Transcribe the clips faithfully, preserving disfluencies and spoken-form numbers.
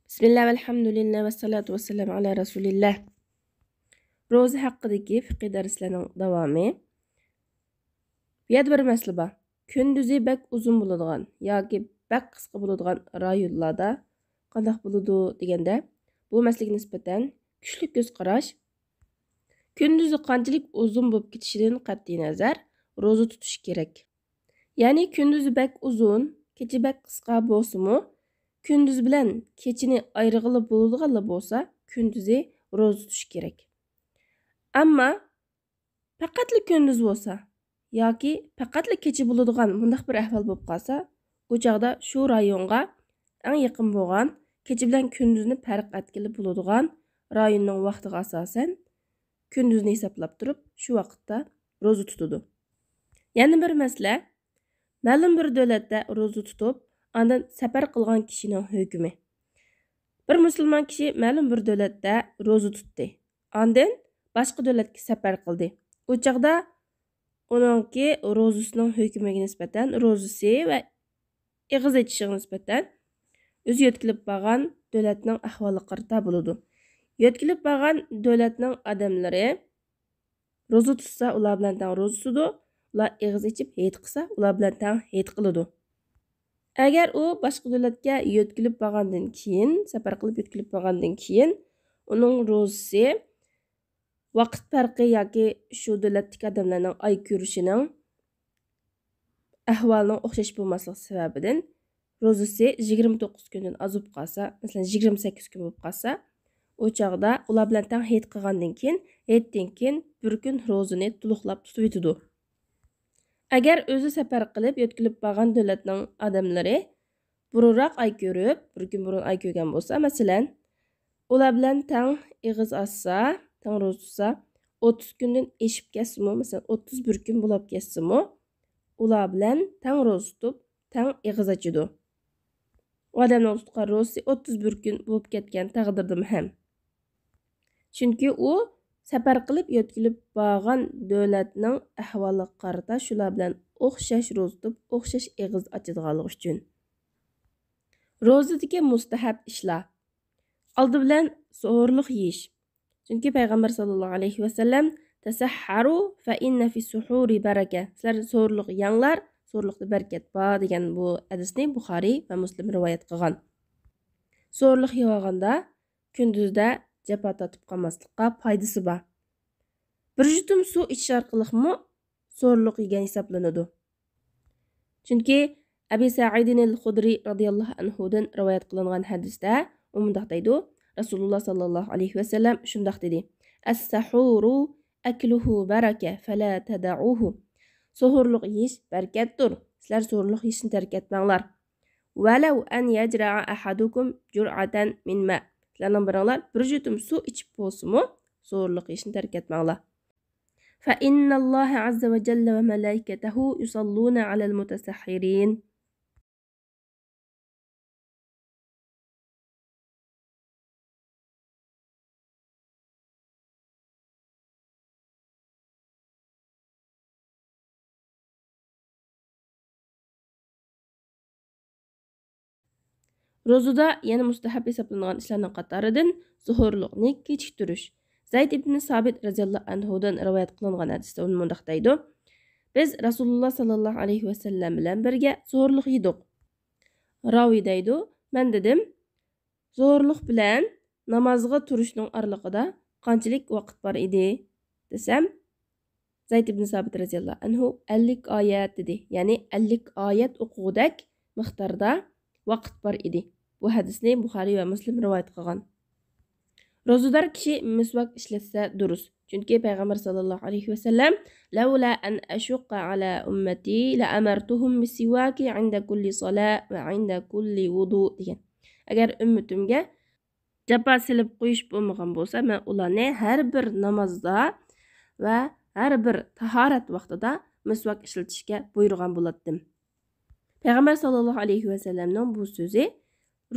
بىسمىللا، ۋەلھەمدۇلىللا، ۋەسسالاتۇ ۋەسسالامۇ ئالا رەسۇلىللا. روزا ھەققىدىكى فىقھىي دەرسلەرنىڭ داۋامى. بۇ يەردە بىر مەسىلە بار. كۈندۈزى بەك ئۇزۇن بولىدىغان ياكى بەك قىسقا بولىدىغان رايونلاردا قانداق بولىدۇ دېگەندە، بۇ مەسىلىگە نىسبەتەن كۈچلۈك كۆز قاراش، كۈندۈزى قانچىلىك ئۇزۇن بولۇپ كېتىشىدىن قەتئىينەزەر، روزا تۇتۇش كېرەك. يەنى كۈندۈزى بەك ئۇزۇن، كېچە بەك قىسقا بولسىمۇ، كۈندۈز بىلەن كېچىنى ئايرىغىلى بولىدىغانلا بولسا، كۈندۈزى روزا تۇتۇش كېرەك. ئەمما پەقەتلا كۈندۈز بولسا ياكى پەقەتلا كېچە بولىدىغان مۇنداق بىر ئەھۋال بولۇپ قالسا، ئۇ چاغدا شۇ رايونغا ئەڭ يېقىن بولغان، كېچە بىلەن كۈندۈزنى پەرق ئەتكىلى بولىدىغان رايوننىڭ ۋاقتىغا ئاساسەن كۈندۈزنى ھېسابلاپ تۇرۇپ، شۇ ۋاقىتتا روزا تۇتىدۇ. يەنە بىر مەسىلە، مەلۇم بىر دۆلەتتە روزا تۇتۇپ، ئاندىن سەپەر قىلغان كىشىنىڭ ھۆكمى. بىر مۇسۇلمان كىشى مەلۇم بىر دۆلەتتە روزا تۇتتى. ئاندىن باشقا دۆلەتكە سەپەر قىلدى. ئۇ چاغدا ئۇنىڭكى روزىسىنىڭ ھۆكمىگە نىسبەتەن، روزىسى ۋە ئېغىز ئېچىشىغا نىسبەتەن ئۆزى يۆتكىلىپ بارغان دۆلەتنىڭ ئەھۋالىغا قارىتا بولىدۇ. يۆتكىلىپ بارغان دۆلەتنىڭ ئادەملىرى روزا تۇتسا، ئۇلار بىلەن تەڭ روزا تۇتىدۇ. ئۇلار ئېغىز ئېچىپ ھېيت قىلسا، ئۇلار بىلەن تەڭ ھېيت قىلىدۇ. ئەگەر ئۇ باشقا دۆلەتكە يۆتكىلىپ بارغاندىن كېيىن، سەپەر قىلىپ يۆتكىلىپ بارغاندىن كېيىن، ئۇنىڭ روزىسى ۋاقىت پەرقى ياكى شۇ دۆلەتتىكى ئادەملەرنىڭ ئاي كۆرۈشىنىڭ ئەھۋالىنىڭ ئوخشاش بولماسلىقى سەۋەبىدىن، روزىسى يىگىرمە توققۇز كۈندىن ئاز بولۇپ قالسا، مەسىلەن، يىگىرمە سەككىز كۈن بولۇپ قالسا، ئۇ چاغدا ئۇلار بىلەن تەڭ ھېيت قىلغاندىن كېيىن، ھېيتتىن كېيىن بىر كۈن روزىنى تولۇقلاپ تۇتۇۋېتىدۇ. ئەگەر ئۆزى سەپەر قىلىپ يۆتكىلىپ بارغان دۆلەتنىڭ ئادەملىرى بۇرۇنراق ئاي كۆرۈپ، بىر كۈن بۇرۇن ئاي كۆرگەن بولسا، مەسىلەن، ئۇلار بىلەن تەڭ ئېغىز ئاچسا، تەڭ روزا تۇتسا، ئوتتۇز كۈندىن ئېشىپ كەتسىمۇ، مەسىلەن، ئوتتۇز بىر كۈن بولاپ كەتسىمۇ، ئۇلار بىلەن تەڭ روزا تۇتۇپ، تەڭ ئېغىز ئاچىدۇ. ئۇ ئادەمنىڭ تۇتقان روزىسى ئوتتۇز بىر كۈن بولۇپ كەتكەن تەقدىردىمۇ ھەم. چۈنكى ئۇ سەپەر قىلىپ يۆتكىلىپ بارغان دۆلەتنىڭ ئەھۋالىغا قارىتا شۇلار بىلەن ئوخشاش روزا تۇتۇپ، ئوخشاش ئېغىز ئاچىدىغانلىقى ئۈچۈن. روزىدىكى مۇستەھەب ئىشلار. ئالدى بىلەن سوھۇرلۇق يېيىش. چۈنكى پەيغەمبەر ساللاللاھۇ ئەلەيھى ۋەسەللەم، «تەسەھھەرۇ فەئىننە فىسسۇھۇرى بەرەكە.» سىلەر سوھۇرلۇق يەڭلار، سوھۇرلۇقتا بەرىكەت بار، دېگەن بۇ ھەدىسنى بۇخارىي ۋە مۇسلىم رىۋايەت قىلغان. سوھۇرلۇق يەۋالغاندا كۈندۈزدە جاپا تارتىپ قالماسلىققا پايدىسى بار. بىر يۇتۇم سۇ ئىچىش ئارقىلىقمۇ سوھۇرلۇق يېگەن ھېسابلىنىدۇ. چۈنكى ئەبى سەئىدىنىل خۇدرى رازىياللاھۇ ئەنھۇدىن رىۋايەت قىلىنغان ھەدىستە ئۇ مۇنداق دەيدۇ، رەسۇلۇللا ساللاللاھۇ ئەلەيھى ۋەسەللەم شۇنداق دېدى، «ئەسسەھۇرۇ ئەكلۇھۇ بەرەكە، فەلا تەدەئۇھۇ.» سوھۇرلۇق يېيىش بەرىكەتتۇر، سىلەر سوھۇرلۇق يېيىشنى تەرك ئەتمەڭلار. «ۋەلەۋ ئەن يەجرەئە ئەھەدۇكۇم جۇرئەتەن مىن ماء.» سىلەرنىڭ بىرىڭلار بىر يۇتۇم سۇ ئىچىپ بولسىمۇ، سوھۇرلۇق يېيىشنى تەرك ئەتمەڭلار. فإن الله عز وجل وملائكته يصلون على المتسحرين. روزىدا يەنە مۇستەھەب ھېسابلانغان ئىشلارنىڭ قاتارىدىن سوھۇرلۇقنى كېچىكتۈرۈش. زەيد ئىبنى سابىت رەزىياللاھۇ ئەنھۇدىن رىۋايەت قىلىنغان ھەدىستە ئۇ مۇنداق دەيدۇ، بىز رەسۇلۇللا ساللاللاھۇ ئەلەيھى ۋەسەللەم بىلەن بىرگە سوھۇرلۇق يېدۇق. راۋى دەيدۇ، مەن دېدىم، سوھۇرلۇق بىلەن نامازغا تۇرۇشنىڭ ئارىلىقىدا قانچىلىك ۋاقىت بار ئىدى؟ دېسەم، زەيد ئىبن سابىت رەزىياللاھۇ ئەنھۇ ئەللىك ئايەت دېدى. يەنى ئەللىك ئايەت ئوقۇغۇدەك مىقداردا ۋاقىت بار ئىدى. بۇ ھەدىسنى بۇخارىي ۋە مۇسلىم رىۋايەت قىلغان. روزىدار كىشى مىسۋاك ئىشلەتسە دۇرۇس. چۈنكى پەيغەمبەر ساللاللاھۇ ئەلەيھى ۋەسەللەم، «لەۋلا ئەن ئەشۇققە ئەلا ئۈممەتى لەئەمەرتۇھۇم بىسسىۋاكى ئىندە كۇللى سالا ۋە ئىندە كۇللى ۋۇدۇ» دېگەن. ئەگەر ئۈممىتىمگە جاپا سېلىپ قويۇش بولمىغان بولسا، مەن ئۇلارنى ھەر بىر نامازدا ۋە ھەر بىر تاھارەت ۋاقتىدا مىسۋاك ئىشلىتىشكە بۇيرۇغان بولاتتىم. پەيغەمبەر ساللاللاھۇ ئەلەيھى ۋەسەللەمنىڭ بۇ سۆزى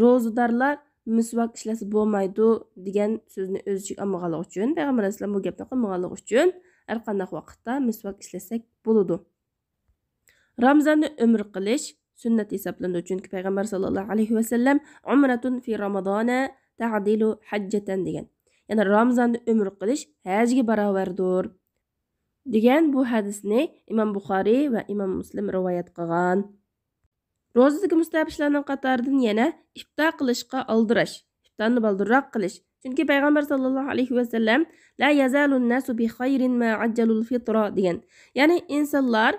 روزىدارلار مىسۋاك ئىشلەتسە بولمايدۇ دېگەن سۆزنى ئۆز ئىچىگە ئالمىغانلىقى ئۈچۈن، پەيغەمبەر ئەلەيھىسسالام بۇ گەپنى قىلمىغانلىقى ئۈچۈن، ھەر قانداق ۋاقىتتا مىسۋاك ئىشلەتسەك بولىدۇ. رامىزاننى ئۆمۈر قىلىش، سۈننەت ھېسابلىنىدۇ. چۈنكى پەيغەمبەر ساللاللاھۇ ئەلەيھى ۋەسەللەم، «عمرة في رمضان تعدل حجة» دېگەن. يەنى رامىزاندا ئۆمرە قىلىش ھەجگە باراۋەردۇر، دېگەن بۇ ھەدىسنى ئىمام بۇخارىي ۋە ئىمام مۇسلىم رىۋايەت قىلغان. روزىدىكى مۇستەھەب ئىشلارنىڭ قاتارىدىن يەنە ئىپتار قىلىشقا ئالدىراش، ئىپتارنى بالدۇرراق قىلىش. چۈنكى پەيغەمبەر ساللاللاھۇ ئەلەيھى ۋەسەللەم، «لا يزال الناس بخير ما عجلوا الفطر» دېگەن. يەنى ئىنسانلار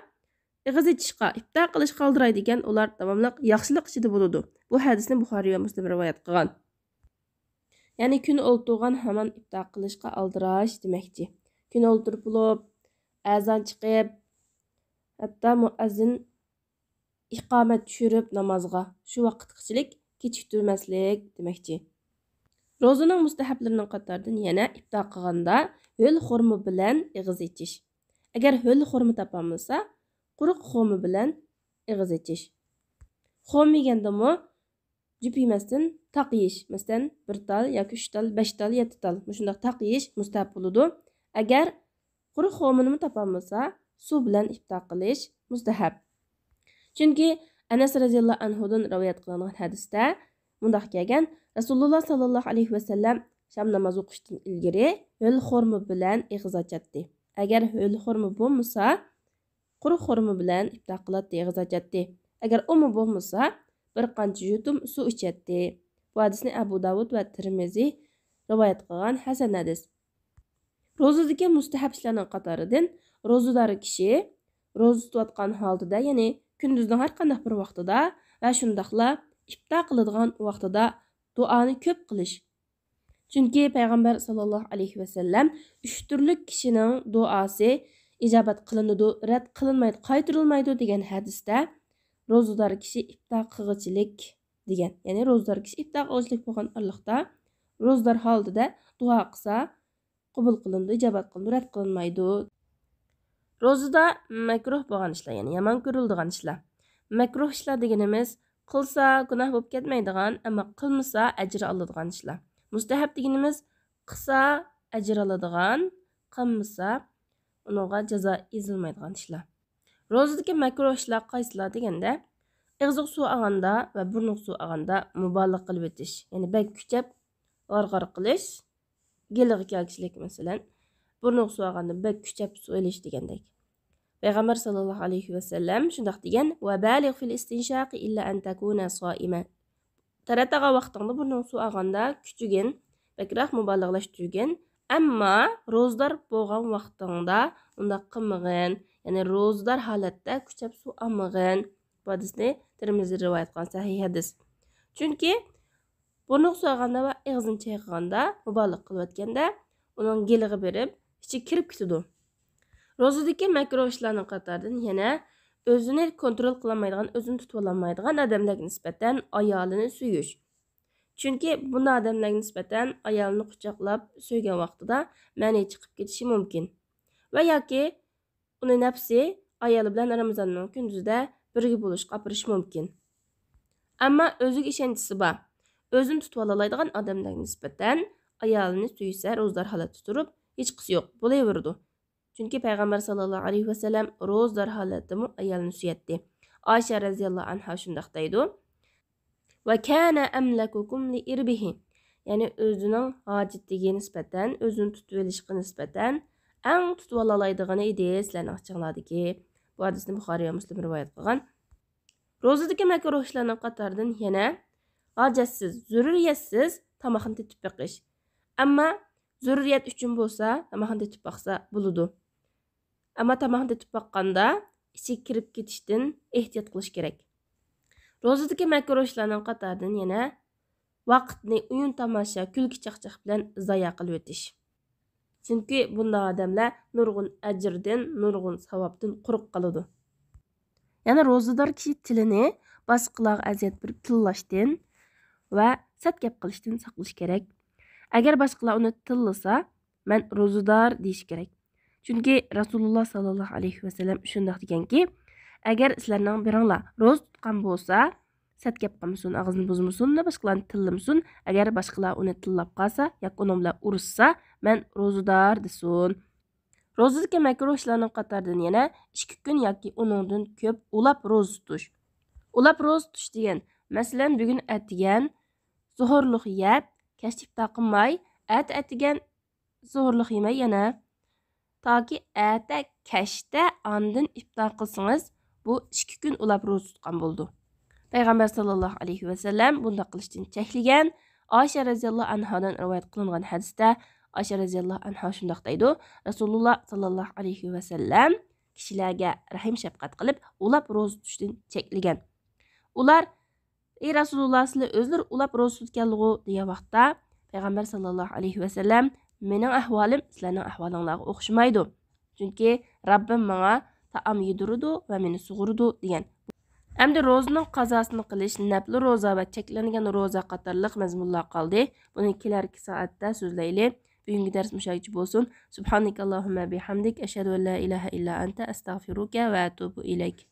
ئېغىز ئېچىشقا، ئىپتار قىلىشقا ئالدىرايدىكەن، ئۇلار داۋاملىق ياخشىلىق ئىچىدە بولىدۇ. بۇ ھەدىسنى بۇخارىي ۋە مۇسلىم رىۋايەت قىلغان. يەنى كۈن ئولتۇرغان ھامان ئىپتار قىلىشقا ئالدىراش دېمەكچى. كۈن ئولتۇرۇپ بولۇپ، ئەزان چىقىپ، ھەتتا مۇئەززىن ئىقامەت چۈشۈرۈپ نامازغا، شۇ ۋاقىتقىچىلىك كېچىكتۈرمەسلىك دېمەكچى. روزىنىڭ مۇستەھەبلىرىنىڭ قاتارىدىن يەنە ئىپتار قىلغاندا ھۆل خورما بىلەن ئېغىز ئېچىش. ئەگەر ھۆل خورما تاپالمىسا، قۇرۇق خورما بىلەن ئېغىز ئېچىش. خورما يېگەندىمۇ جۈپ يېمەستىن تاق يېيىش، مەسىلەن، بىر تال ياكى ئۈچ تال، بەش تال، يەتتە تال، مۇشۇنداق تاق يېيىش مۇستەھەب بولىدۇ. ئەگەر قۇرۇق خورمىنىمۇ تاپالمىسا، سۇ بىلەن ئىپتار قىلىش مۇستەھەب. چۈنكى ئەنەس رەزىياللاھۇ ئەنھۇدىن رىۋايەت قىلىنغان ھەدىستە مۇنداق كەلگەن، رەسۇلۇللا ساللاللاھۇ ئەلەيھى ۋەسەللەم شام ناماز ئوقۇشتىن ئىلگىرى ھۆل خورما بىلەن ئېغىز ئاچاتتى. ئەگەر ھۆل خورما بولمىسا، قۇرۇق خورما بىلەن ئىپتار قىلاتتى، ئېغىز ئاچاتتى. ئەگەر ئۇمۇ بولمىسا، بىر قانچە يۇتۇم سۇ ئىچەتتى. بۇ ھەدىسنى ئەبۇ داۋۇد ۋە تىرمىزى رىۋايەت قىلغان ھەسەن ھەدىس. روزىدىكى مۇستەھەب ئىشلارنىڭ قاتارىدىن روزىدار كىشى روزا تۇتۇۋاتقان ھالىتىدە، يەنى كۈندۈزنىڭ ھەر قانداق بىر ۋاقتىدا ۋە شۇنداقلا ئىپتار قىلىدىغان ۋاقتىدا دۇئانى كۆپ قىلىش. چۈنكى پەيغەمبەر ساللاللاھۇ ئەلەيھى ۋەسەللەم، «ئۈچ تۈرلۈك كىشىنىڭ دۇئاسى ئىجابەت قىلىنىدۇ، رەت قىلىنمايدۇ، قايتۇرۇلمايدۇ» دېگەن ھەدىستە، روزىدار كىشى ئىپتار قىلغۇچىلىك دېگەن. يەنى روزىدار كىشى ئىپتار قىلغۇچىلىك بولغان ئارىلىقتا روزىدار ھالىتىدە دۇئا قىلسا، قوبۇل قىلىنىدۇ، ئىجابەت قىلىنىدۇ، رەت قىلىنمايدۇ. روزىدا مەكرۇھ بولغان ئىشلار، يەنى يامان كۆرۈلىدىغان ئىشلار. مەكرۇھ ئىشلار دېگىنىمىز، قىلسا گۇناھ بولۇپ كەتمەيدىغان، ئەمما قىلمىسا ئەجىر ئالىدىغان ئىشلار. مۇستەھەب دېگىنىمىز، قىلسا ئەجىر ئالىدىغان، قىلمىسا ئۇنىڭغا جازا يېزىلمايدىغان ئىشلار. روزىدىكى مەكرۇھ ئىشلار قايسىلار دېگەندە، ئېغىزغا سۇ ئالغاندا ۋە بۇرنىغا سۇ ئالغاندا مۇبالىغە قىلىۋېتىش، يەنى بەك كۈچەپ غارغار قىلىش، گېلىغا كەلگۈچىلىك، مەسىلەن، بۇرنىغا سۇ ئالغاندا بەك كۈچەپ سۇ ئېلىش دېگەندەك. پەيغەمبەر ساللاللاھۇ ئەلەيھى ۋەسەللەم شۇنداق دېگەن، «وبالغ في الاستنشاق إلا أن تكون صائما». تەرەت ئالغان ۋاقتىڭدا، بۇرنۇڭغا سۇ ئالغاندا كۈچىگىن، بەكرەك مۇبالىغىلەشتۈرگىن، ئەمما روزىدار بولغان ۋاقتىڭدا ئۇنداق قىلمىغىن، يەنى روزىدار ھالەتتە كۈچەپ سۇ ئالمىغىن. بۇ ھەدىسنى تىرمىزى رىۋايەت قىلغان سەھىھ ھەدىس. چۈنكى بۇرنىغا سۇ ئالغاندا ۋە ئېغىزىنى چايقىغاندا، مۇبالىغە قىلىۋەتكەندە، ئۇنىڭ گېلىغا بېرىپ، ئىچىگە كىرىپ كېتىدۇ. روزىدىكى مەكرۇھ ئىشلارنىڭ قاتارىدىن يەنە ئۆزىنى كونترول قىلالمايدىغان، ئۆزىنى تۇتۇۋالالمايدىغان ئادەملەرگە نىسبەتەن ئايالىنى سۆيۈش. چۈنكى بۇنداق ئادەملەرگە نىسبەتەن ئايالىنى قۇچاقلاپ سۆيگەن ۋاقتىدا مەنى چىقىپ كېتىشى مۇمكىن. ۋە ياكى ئۇنى نەپسى ئايالى بىلەن رامىزاننىڭ كۈندۈزىدە بىرگە بولۇشقا ئاپىرىشى مۇمكىن. ئەمما ئۆزىگە ئىشەنچىسى بار، ئۆزىنى تۇتۇۋالالايدىغان ئادەملەرگە نىسبەتەن ئايالىنى سۆيسە، روزىدار ھالەتتە تۇرۇپ، ھېچقىسى يوق، بولۇۋېرىدۇ. چۈنكى پەيغەمبەر ساللاللاھۇ ئەلەيھى ۋەسەللەم روزىدار ھالەتتىمۇ ئايالىنى سۆيەتتى. ئائىشە رەزىياللاھۇ ئەنھا شۇنداق دەيدۇ، «وكان أملككم لإربه»، يەنى ئۆزىنىڭ ھاجىتىگە نىسبەتەن، ئۆزىنى تۇتۇۋېلىشقا نىسبەتەن ئەڭ تۇتۇۋالالايدىغىنى ئىدى سىلەرنىڭ ئىچىڭلاردىكى. بۇ ھەدىسنى بۇخارىي ۋە مۇسلىم رىۋايەت قىلغان. روزىدىكى مەكرۇھ ئىشلارنىڭ قاتارىدىن يەنە ھاجەتسىز، زۆرۈرىيەتسىز تاماقنى تېتىپ بېقىش. ئەمما زۆرۈرىيەت ئۈچۈن بولسا، تاماقنى تېتىپ باقسا بولىدۇ. ئەمما تاماقنى تېتىپ باققاندا ئىچىگە كىرىپ كېتىشتىن ئېھتىيات قىلىش كېرەك. روزىدىكى مەكرۇھ ئىشلارنىڭ قاتارىدىن يەنە ۋاقىتنى ئويۇن تاماشا، كۈلكە چاقچاق بىلەن زايە قىلىۋېتىش. چۈنكى بۇنداق ئادەملەر نۇرغۇن ئەجىردىن، نۇرغۇن ساۋابتىن قۇرۇق قالىدۇ. يەنە روزىدار كىشى تىلىنى باشقىلارغا ئەزىيەت بېرىپ تىللاشتىن ۋە سەت گەپ قىلىشتىن ساقلىشى كېرەك. ئەگەر باشقىلار ئۇنى تىللىسا، «مەن روزىدار» دېيىشى كېرەك. چۈنكى رەسۇلۇللا ساللاللاھۇ ئەلەيھى ۋەسەللەم شۇنداق دېگەنكى، «ئەگەر سىلەرنىڭ بىرىڭلار روزا تۇتقان بولسا، سەت گەپ قىلمىسۇن، ئاغزىنى بۇزمىسۇن، باشقىلارنى تىللىمىسۇن. ئەگەر باشقىلار ئۇنى تىللاپ قالسا ياكى ئۇنىڭ بىلەن ئۇرۇشسا، مەن روزىدار دېسۇن.» روزىدىكى مەكرۇھ ئىشلارنىڭ قاتارىدىن يەنە ئىككى كۈن ياكى ئۇنىڭدىن كۆپ ئۇلاپ روزا تۇتۇش. ئۇلاپ روزا تۇتۇش دېگەن، مەسىلەن، بۈگۈن ئەتىگەن زوھۇرلۇق يەپ، كەچتە ئىپتار قىلماي، ئەتە ئەتىگەن زوھۇرلۇق يېمەي يەنە تاكى ئەتە كەچتە ئاندىن ئىپتار قىلسىڭىز، بۇ ئىككى كۈن ئۇلاپ روزا تۇتقان بولىدۇ. پەيغەمبەر ساللاللاھۇ ئەلەيھى ۋەسەللەم بۇنداق قىلىشتىن چەكلىگەن. ئائىشە رەزىياللاھۇ ئەنھادىن رىۋايەت قىلىنغان ھەدىستە ئائىشە رەزىياللاھۇ ئەنھا شۇنداق دەيدۇ، رەسۇلۇللا ساللاللاھۇ ئەلەيھى ۋەسەللەم كىشىلەرگە رەھىم شەپقەت قىلىپ، ئۇلاپ روزا تۇتۇشتىن چەكلىگەن. ئۇلار، ئەي رەسۇلۇللا، سىلەر ئۆزلىرى ئۇلاپ روزا تۇتىدىكەنلىغۇ دېگەن ۋاقىتتا، پەيغەمبەر ساللاللاھۇ ئەلەيھى ۋەسەللەم، مېنىڭ ئەھۋالىم سىلەرنىڭ ئەھۋالىڭلارغا ئوخشىمايدۇ. چۈنكى رەببىم ماڭا تائام يېدۈرىدۇ ۋە مېنى سۇغۇرىدۇ، دېگەن. ئەمدى روزىنىڭ قازاسىنى قىلىش، نەپلى روزا ۋە چەكلەنگەن روزا قاتارلىق مەزمۇنلار قالدى. بۇنى كېلەركى سائەتتە سۆزلەيلى. بۈگۈنكى دەرس مۇشۇ يەرگىچە بولسۇن. سۇبھانىكاللاھۇممە بىھەمدىك، ئەشھەدۇ ئەن لا ئىلاھە ئىللا ئەنتە، ئەستەغفىرۇكە ۋە ئەتۇبۇ ئىلەيك.